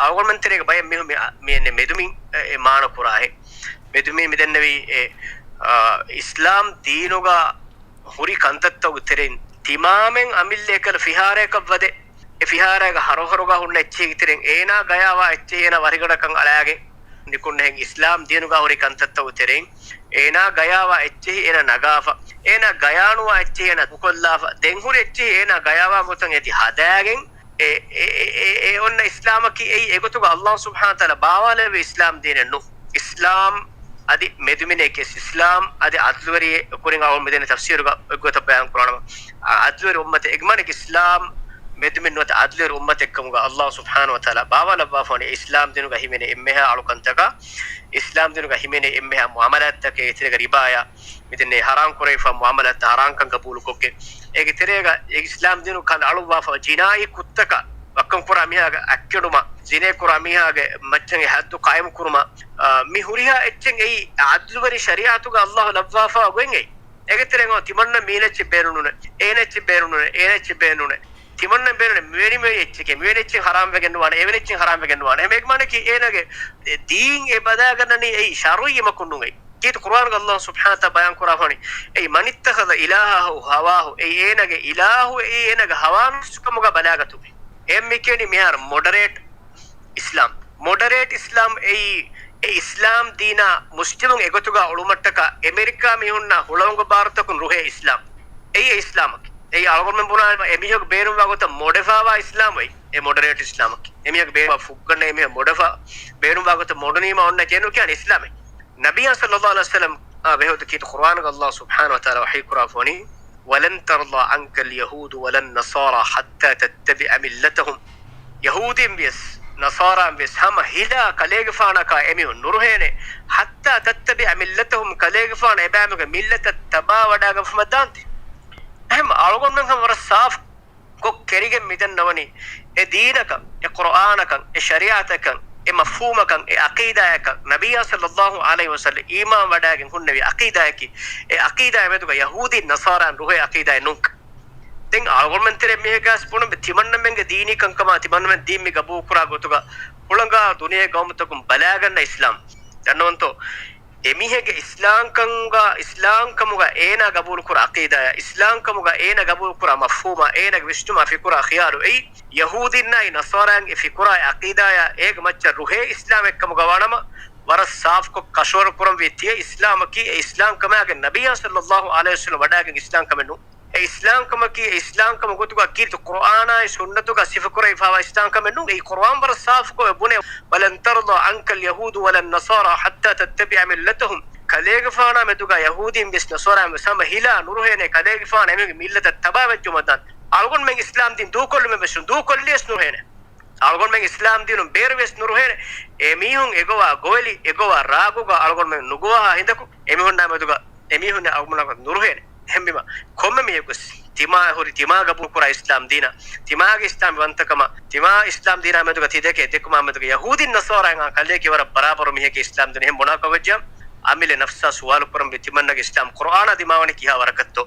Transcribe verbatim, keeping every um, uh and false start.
އަޅުގަނޑުމެން ތެރޭގަ ބައެއް މީހުން މި، މި، މެދުމިން އެ، އެ މާނަ ކުރާހެ. މެދުމިން މިދެންނެވީ އެ، އާ، އިސްލާމް ދީނުގަ ހުރި ކަންތައްތަކުގެ ތެރެއިން ތިމާމެން އަމިއްލަ އެކަލަ ފިހާރައަކަށް ވަދެ، އެ ފިހާރައިގަ ހަރުހަރުގަ ހުންނަ އެއްޗެހިގެ ތެރެއިން އޭނާ ގަޔާވާ އެއްޗެހި އޭނާ ވަރިގަނޑަކަށް އަޅާގެން ނިކުންނެހެން އިސްލާމް ދީނުގަ ހުރި ކަންތައްތަކުގެ ތެރެއިން އޭނާ ގަޔާވާ އެއްޗެހި އޭނާ ނަގާފަ، އޭނާ ގަޔާނުވާ އެއްޗެހި އޭނާ ދޫކޮށްލާފަ، ދެން ހުރި އެއްޗެހި އޭނާ ގަޔާވާ ގޮތަށް އޭތި ހަދާގެން، އެ، އެ، އެ، އެ، އެ އޮންނަ އިސްލާމަކީ އެއީ އެގޮތުގަ އައްލާހު ސުބްޙާނަހު ވަތަޢާލާ ބާވާލެއްވި އިސްލާމް ދީނެއް ނޫން. އިސްލާމް އަދި މެދުމިނެކެސް އިސްލާމް އަދި އަދުލުވެރި ކުރިން އަޅުގަނޑު މިދެންނެވި ތަފްސީރުގަ އޮތްގޮތަށް ބަޔާން ކުރާނަމަ، އަ، އަދުލުވެރި އުއްމަތެއް އެގްމަނެކް އިސްލާމް މެދުމިން ނުވަތަ އަދުލުވެރި އުއްމަތެއްކަމުގަ އައްލާހު ސުބްޙާނަހު ވަތަޢާލާ ބާވާލައްވާފަ ވަނީ އިސްލާމް ދީނުގަ ހިމެނޭ އެންމެހާ އަޅުކަންތަކާ، އިސްލާމް ދީނުގަ ހިމެނޭ އެންމެހާ މުޢާމަލާތްތަކެއް ތެރޭގަ ރިބާޔާ މިދެންނެވި ހަރާން ކުރެވިފަ މުޢާމަލާތްތައް ހަރާންކަން ގަބޫލުކޮށްގެން، އޭގެ ތެރޭގަ އެ އިސްލާމް ދީނު ކަނޑައަޅުއްވާފަ ޖިނާއީ ކުށްތަކާ، ވައްކަން ކުރާ މީހާގެ އަތްކެނޑުމާ، ޒިނޭ ކުރާ މީހާގެ މައްޗަށް އެ ހައްދު ޤާއިމު ކުރުމާ، އާ، މި ހުރިހާ އެއްޗެއް އެއީ އަދުލުވެރި ޝަރީޢަތުގަ އައްލާހު ލައްވާފަ ގޮތް އެއީ. އޭގެ ތެރޭގަ ތިމަންނަ މީނައްޗެއް ބޭނުންނޫނެ، އޭނައްޗެއް ބޭނުންނޫނެ، އޭނައްޗެއް ބޭނުންނޫނެ. ތިމަންނަ ބޭނުންނެ މިވެނި މިވެނި އެއްޗެކޭ، މިވެނި އެއްޗެއް ހަރާމް ވެގެން ނުވާނެ، އެވެނި އެއްޗެއް ހަރާމް ވެގެން ނުވާނެ. އެހެން އެކްމާނަކީ އޭނަގެ ދީން އެ ބަލާގަންނަނީ އެއީ ޝަރުޢީ އެމަކުން ނޫން އެއީ. ކީރިތި ޤުރުއާންގަ އައްލާހު ސުބްޙާނަހު ވަތަޢާލާ ބަޔާން ކުރާފަ ވަނީ، އެއީ، "مَنِ اتَّخَذَ إِلَهَهُ هَوَاهُ." އެއީ އޭނަގެ އިލާހު އެއީ އޭނަގެ ހަވާ ނަފްސު ކަމުގަ ބަލާގަތުމޭ. އެހެން މި ކިޔަނީ މިހާރު މޮޑަރޭޓް އިސްލާމް. މޮޑަރޭޓް އިސްލާމް އެއީ، އެ އިސްލާމް ދީނާ މުސްލިމުން އެގޮތުގަ އުޅުމަށްޓަކާ އެމެރިކާ މީހުންނާ ހުޅަވަންގު ބާރުތަކުން ރުހޭ އިސްލާމް. އެއީ އެ އިސްލާމަކީ. އެއީ އަޅުގަނޑުމެން ބުނާ އެމީހަކު ބޭނުންވާ ގޮތަށް މޮޑެފާވާ އިސްލާމް އެއީ. އެ މޮޑަރޭޓް އިސްލާމަކީ. އެމީހަކު ބޭނުންވާ ފުއްގަނޑަށް އެމީހަކު މޮޑެފާ، ބޭނުންވާ ގޮތަށް މޮޑުނީމާ އޮންނަ ކިޔަން ނުކިޔާނެ އިސްލާމެއް. ނަބިއްޔާ ޞައްލައްލާހު ޢަލައިހި ވަސައްލަމް އާ ބެހޭގޮތަށް ކީރިތި ޤުރުއާންގަ އައްލާހު ސުބްޙާނަހު ވަތަޢާލާ ވަޙީ ކުރާފަ ވަނީ، "وَلَنْ تَرْضَىٰ عَنْكَ الْيَهُودُ وَلَا النَّصَارَىٰ حَتَّىٰ تَتَّبِعَ مِلَّتَهُمْ." ޔަހޫދީން ވިޔަސް، ނަޞާރާން ވިޔަސް ހަމަ ހިލާ ކަލޭގެފާނަކާ އެމީހުން ނުރުހޭނެ، "حَتَّىٰ تَتَّبِعَ مِلَّتَهُمْ." ކަލޭގެފާނަށް އެބައިމީހުންގެ މިއްލަތަށް ތަބާވަޑައިގަންނަވަން ދާންތީ. އެހެން އަޅުގަނޑުމެން ހަމަ ވަރަށް ސާފު ކޮށް ކެރިގެން މިދެންނަވަނީ، އެ ދީނަކަށް، އެ ޤުރުއާނަކަށް، އެ ޝަރީޢަތަކަށް، އެ މަފްހޫމަކަށް، އެ ޢަޤީދާޔަކަށް ނަބިއްޔާ ޞައްލައްލާހު ޢަލައިހި ވަސައްލަމް އީމާން ވަޑައިގެން ހުންނެވި ޢަޤީދާޔަކީ، އެ ޢަޤީދާޔާ މެދުގަ ޔަހޫދީން ނަޞާރާން ރުހޭ ޢަޤީދާއެއް ނޫން. ދެން އަޅުގަނޑުމެން ތެރޭ މީހެއްގަސް ބުނުމެ ތިމަންނަމެންގެ ދީނީ ކަންކަމާ ތިމަންނަމެން ދީން މި ގަބޫލުކުރާ ގޮތުގަ ހުޅަނގާ ދުނިޔޭ ގައުމުތަކުން ބަލާގަންނަ އިސްލާމް. ދަންނަވަންތޯ؟ އެމީހެއްގެ އިސްލާމްކަމުގަ، އިސްލާމްކަމުގަ އޭނާ ގަބޫލުކުރާ ޢަޤީދާޔާ، އިސްލާމްކަމުގަ އޭނާ ގަބޫލުކުރާ މަފްހޫމާ، އޭނާގެ ވިސްނުމާ ފިކުރާ ޚިޔާލު އެއީ، ޔަހޫދީންނާއި ނަޞާރާއިން އެ ފިކުރާއި ޢަޤީދާޔާ އޭގެ މައްޗަށް ރުހޭ އިސްލާމެއްކަމުގަ ވާނަމަ، ވަރަށް ސާފުކޮށް ކަށަވަރު ކުރަންވީ ތިޔަ އިސްލާމަކީ އެ އިސްލާމްކަމާގެ ނަބިއްޔާ ޞައްލައްލާހު ޢަލައިހި ވަސައްލަމް ވަޑައިގެން އިސްލާމްކަމެއް ނޫން. އެ އިސްލާމްކަމަކީ، އެ އިސްލާމްކަމުގެ ގޮތުގަ ކީރިތި ޤުރުއާނާއި ސުންނަތުގަ ސިފަކުރެވިފައިވާ އިސްލާމްކަމެއް ނޫން. އެއީ ޤުރުއާން ވަރަށް ސާފުކޮށް އެ ބުނޭ، "وَلَنْ تَرْضَىٰ عَنْكَ الْيَهُودُ وَلَا النَّصَارَىٰ حَتَّىٰ تَتَّبِعَ مِلَّتَهُمْ." ކަލޭގެފާނާ މެދުގަ ޔަހޫދީން ވެސް ނަޞާރާން ވެސް ހަމަ ހިލާ ނުރުހޭނެ، ކަލޭގެފާނަށް އެމީހުންގެ މިއްލަތަށް ތަބާވެއްޖައުމަށް ދާން. އަޅުގަނޑުމެން އިސްލާމް ދީން ދޫކޮށްލުމެއް ވެސް ނޫން، ދޫކޮށްލިޔަސް ނުރުހޭނެ. އަޅުގަނޑުމެން އިސްލާމް ދީނުން ބޭރުވެސް ނުރުހޭނެ. އެމީހުން އެގޮވާ ގޮވެލި، އެގޮވާ ރާގުގަ އަޅުގަނޑުމެން ނުގޮވާހާ ހިނދަކު އެމީހުންނާ މެދުގަ އެމީހުންނެއް އަޅުގަނޑުމެންނާ ނުރުހޭނެ. އެހެންވީމަ، ކޮންމެ މީހަކުވެސް ތިމާ ހުރި، ތިމާ ގަބޫލުކުރާ އިސްލާމް ދީނާ، ތިމާގެ އިސްލާމް ވަންތަކަމާ، ތިމާ އިސްލާމް ދީނާ މެދުގަ ތި ދެކޭ ދެކުމާ މެދުގަ ޔަހޫދީން ނަޞާރާއިން ކަލޭގެ ވަރަށް ބަރާބަރު މީހެކޭ އިސްލާމް ދީން. އެހެން ބުނާކަށް ވެއްޖެއްޔާ، އަމިއްލަ ނަފްސާ ސުވާލު ކުރަންވީ ތިމަންނަގެ އިސްލާމް ޤުރުއާނާ ދިމާވަނީ ކިހާ ވަރަކަށްތޯ؟